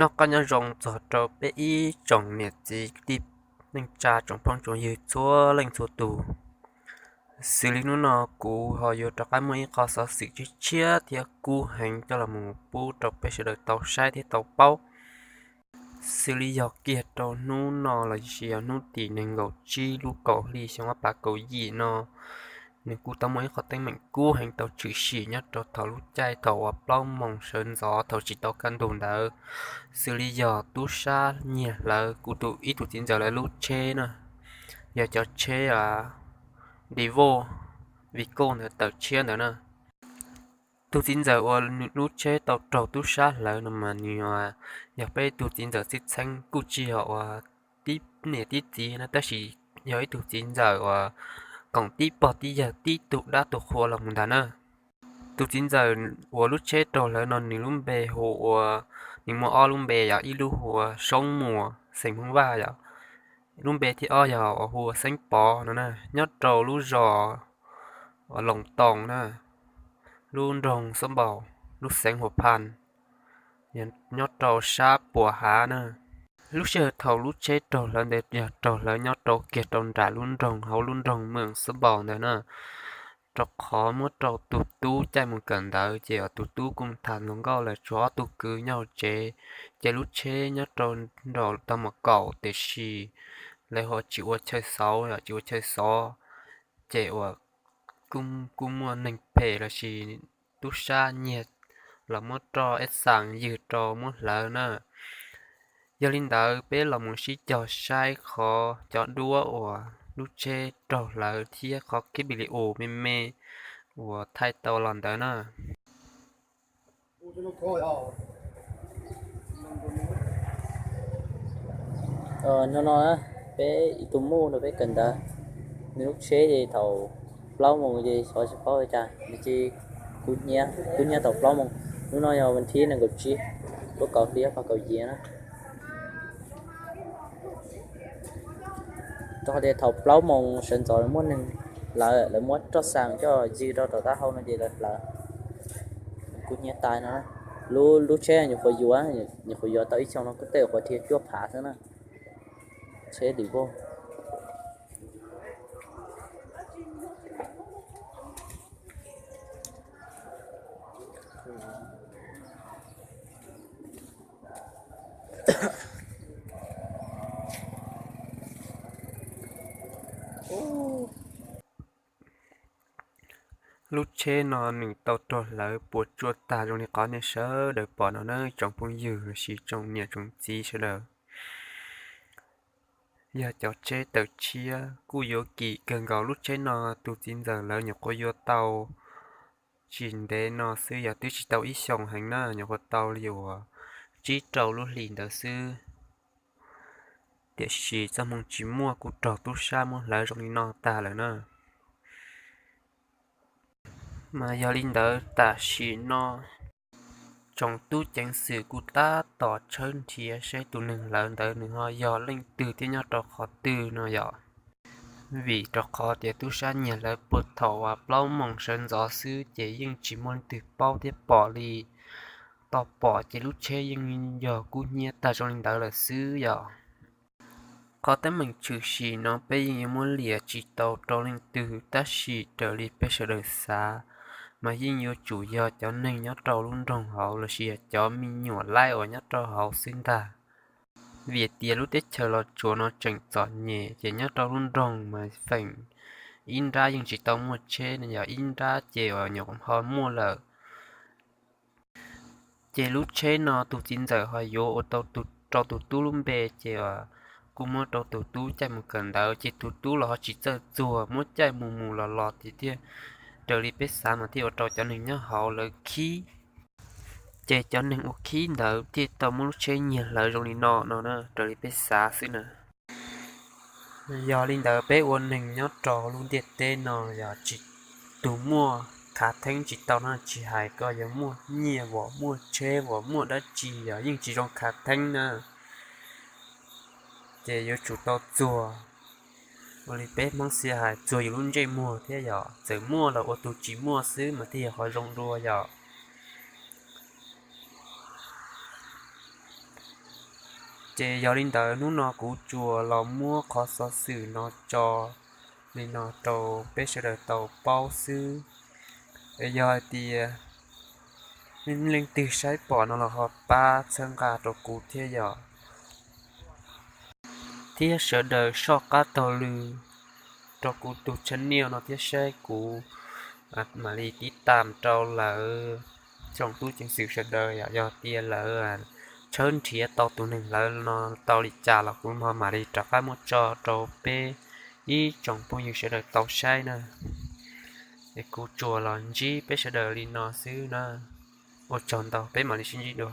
Noj qab nyob zoo txog rau peb ib tsoom niam txiv kwv tij neej tsa tsoom phooj tsoom ywg txhua leej txhua tus. Xws li hnub no kuv ho yuav rov qab muaj ib qho xov xwm tshiab tshiab thiab kub heev coj los mus pub rau peb sawv daws tau saib thiab tau paub. Xws li yog kiag rau hnub no los sis yog hnub tim nees nkaum tsib lub kaum hli xyoo ob phav kaum yim no, nws kuj tau muaj ib qho teeb meem kub heev tau tshwm sim nyob rau thaum lub caij thaum uas plaub moos sawv ntxov thaum tsis tau kaj ntug ntawd. Xws li yog tub sab nyiag hlawv kuv tus ib tug txiv ntxawm lawv lub tsheb na, yog cov tsheb Revo, Vigo ntawd tawm tshiab ntawd na. Tus txiv ntxawm uas nws lub tsheb tau raug tub sab hlawv no mas nws yog peb tug txiv ntxawm txheeb txheeb kuj tsis yog uas tib niam tib txiv na, tab sis yog ib tug txiv ntxawm uas koom tib pog tib yawg tib tug dab tug qhua los mus ntag na. Tus txiv ntxawm uas lub tsheb raug hlawv no nws lub npe hu ua, nws muaj ob lub npe yog ib lub hu ua Soob Muas xeem Hmoob Vaj yom, lub npe thib ob yog hu ua Xeeb Pov no na, nyob rau lub zos Loos Toos na, lub nroog Xob Npaus, lub xeev Huas Phas, nyob rau sab Puas Hav na. Lub sij hawm thaum lub tsheb raug hlawv ntawd yog raug hlawv nyob rau kiag rau nram lub nroog hauv lub nroog Meem Xob Npaus ntawd na, rau qhov muab rau tus tub caij mus kawm ntawv ces tus tub kuj tham hluas nkauj lawm tsuas ob tug kwv nyob hauv tsev, ces lub tsheb nyob rau nraum tau mos kaum tiam sis lawv ho tsis ua chaw xauv, tsis ua chaw xov, ces uas kuj muaj neeg phem los sis tub sab nyiag los muab roj ib xaas ywg rau muab hlawv na. Yog li ntawd peb los mus sib cog saib qhov cov duab uas lub tsheb raug hlawv thiab qhov kib pi li us me me uas thaij tau los ntawd na. No no, peb ib tug muam no peb kawm ntawv, nws lub tsheb ces thaum plaub moos ces xyov tsis paub li cas nws cia li kub hnyiab thaum plaub moos. Hnub no yog vas thib nees nkaum tsib lub kaum hli ob phav kaum yim na. Rau qhov tias thaum plaub moos sawv ntxov muaj neeg hlawv, lawv muab roj xaas coj ywg rau tom taub hau no ces lawv hlawv, kub hnyiab tas no. Lub lub tsheb nyuam qhuav yuav, nyuam qhuav yuav tau ib xyoos no kuj tej qhuav dhia cuaj phav xwb na. Tsheb dim voj. Lub tsheb no nws tau raug hlawv puas tsuaj tag zoo li qhov nej sawv daws pom no na tsoom phooj ywg los sis tsoom niam tsoom txiv sawv daws. Yog cov tsheb tawm tshiab kuj yuav kim kawg nkaus. Lub tsheb no tus txiv ntxawm lawv nyuam qhuav yuav tau tsis ntev no xwb, yog twb tsis tau ib xyoos heev na, nyuam qhuav tau li uas tsib rau lub hlis ntawd xwb. Tiam sis txoj hmoo tsis muaj kuj raug tub sab muab hlawv zoo li no tag lawm na. Mas yog li ntawd tam sim no tsoom tub ceev xwm kuj tab tom tshawb nrhiav saib tus neeg hlawv ntawd nws ho yog leej twg thiab nyob rau qhov twg no yom. Vim rau qhov tias tub sab nyiag hlawv puag thaum uas plaub moos sawv ntxov xwb ces yeej tsis muaj leej twg paub thiab pom li. Tau pom ces lub tsheb yeej yog kub hnyiab tag zoo li ntawd lawm xwb yom. Qhov teeb meem tshwm sim no peb yeej yuav muab liam tsis tau rau leej twg tab sis raws li peb sawv daws xav mas yeej yuav tsum yog cov neeg nyob rau lub nroog hauv los sis yog cov me nyuam laib uas nyob rau hauv xwb ntag. Vim tias lub teb chaws Los Tsuas no tseem txom nyem ces nyob rau lub nroog mas feem ib nrab yeej tsis tau muaj tsheb no yog ib nrab ces nyuam qhuav ho muaj lawm. Ces lub tsheb no tus txiv ntxawm ho yuav ua rau tus tub lub npe ces kuj muab rau tus tub caij mus kawm ntawv ces tus tub los ho tsis txawj txuag muab caij mus mus los los ces thiaj raws li peb xav mas thiaj ua rau cov neeg nyob hauv lawv khib. Ces cov neeg ua khib ntawd thiaj tau muab lub tsheb nyiag hlawv zoo li no no na raws li peb xav xwb na. Yog li ntawd peb ua neeg nyob rau lub ntiaj teb no yog tsis, tus muaj khav theeb tsis tau no tsis hais koj yuav muaj nyiaj vom muaj tsheb vom muaj dab tsi yog yeej tsis zoo khav theeb na. Ces yuav tsum tau txuag, ua li peb Hmoob xia hais txuag yus lub ntsej muag thiab yog txawm muaj los ua tus tsis muaj xwb mas thiaj yog qhov zoo dua yom. Ces yog li ntawd hnub no kuv tsuas los muab qhov xov xwm no tso li no rau peb sawv daws tau paub xwb. Yog hais tias leej twg saib pom no los ho pab txhawb nqa rau kuv thiab yom, thiab sawv daws soj qab taug lw rau kuv tus channel no thiab saib kuv mam li tiv tam rau lawv tsoom tub ceev xwm sawv daws yom. Yog tias lawv tshawb nrhiav tau tus neeg lawv no tau li cas los kuv ho mam li rov qab muab tso rau peb ib tsoom phooj ywg sawv daws tau saib na. Es kuv tsuas los ntsib peb sawv daws li no xwb na. Ua tsaug ntau, peb mam li sib ntsib dua.